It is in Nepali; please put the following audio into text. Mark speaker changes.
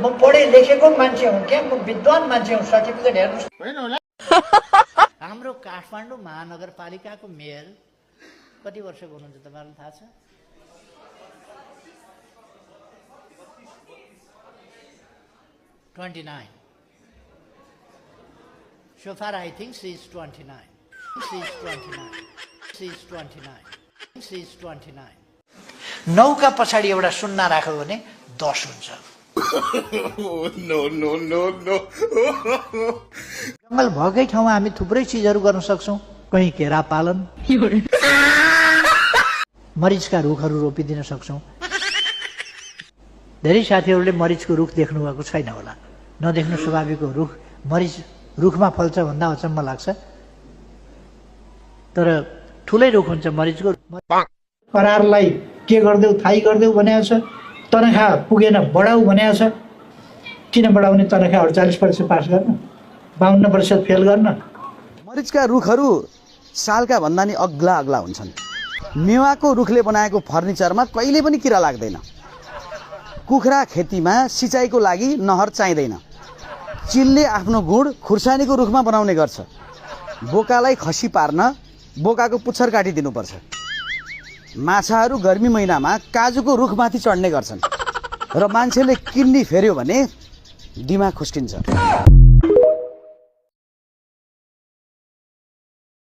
Speaker 1: म पढे लेखेको मान्छे हुँ क्या, म विद्वान मान्छे हुँ। सर्टिफिकेट हेर्नुहोस्। हाम्रो काठमाडौँ महानगरपालिकाको मेयर कति वर्षको हुनुहुन्छ तपाईँलाई थाहा छ? So far I think she is 29. She is 29. She is 29. She is 29. 9 का पछाडि एउटा शून्य राख्यो भने 10 हुन्छ।
Speaker 2: No no no no.
Speaker 1: जङ्गल भएकै ठाउँमा हामी थुप्रै चिजहरू गर्न सक्छौँ। कहीँ केरा पालन, मरिचका रुखहरू रोपिदिन सक्छौँ। धेरै साथीहरूले मरिचको रुख देख्नु भएको छैन होला, नदेख्नु स्वाभाविक हो। मरिच रुखमा फल्छ भन्दा अचम्म लाग्छ, तर ठुलै रुख हुन्छ मरिचको। करारलाई के गरिदेऊ थाहै गरिदेऊ भनेको छ, तनखा पुगेन बढाऊ भनेको छ। किन बढाउने? तनखा 48% पास गर्न, 52% फेल गर्न।
Speaker 3: मरिचका रुखहरू सालका भन्दा नि अग्ला अग्ला हुन्छन्। मेवाको रुखले बनाएको फर्निचरमा कहिले पनि किरा लाग्दैन। कुखुरा खेतीमा सिँचाइको लागि नहर चाहिँदैन। चिलले आफ्नो गुड खुर्सानीको रुखमा बनाउने गर्छ। बोकालाई खसी पार्न बोकाको पुच्छर काटिदिनुपर्छ। माछाहरू गर्मी महिनामा काजुको रुखमाथि चढ्ने गर्छन् र मान्छेले किन्नी फेर्यो भने दिमाग खुस्किन्छ।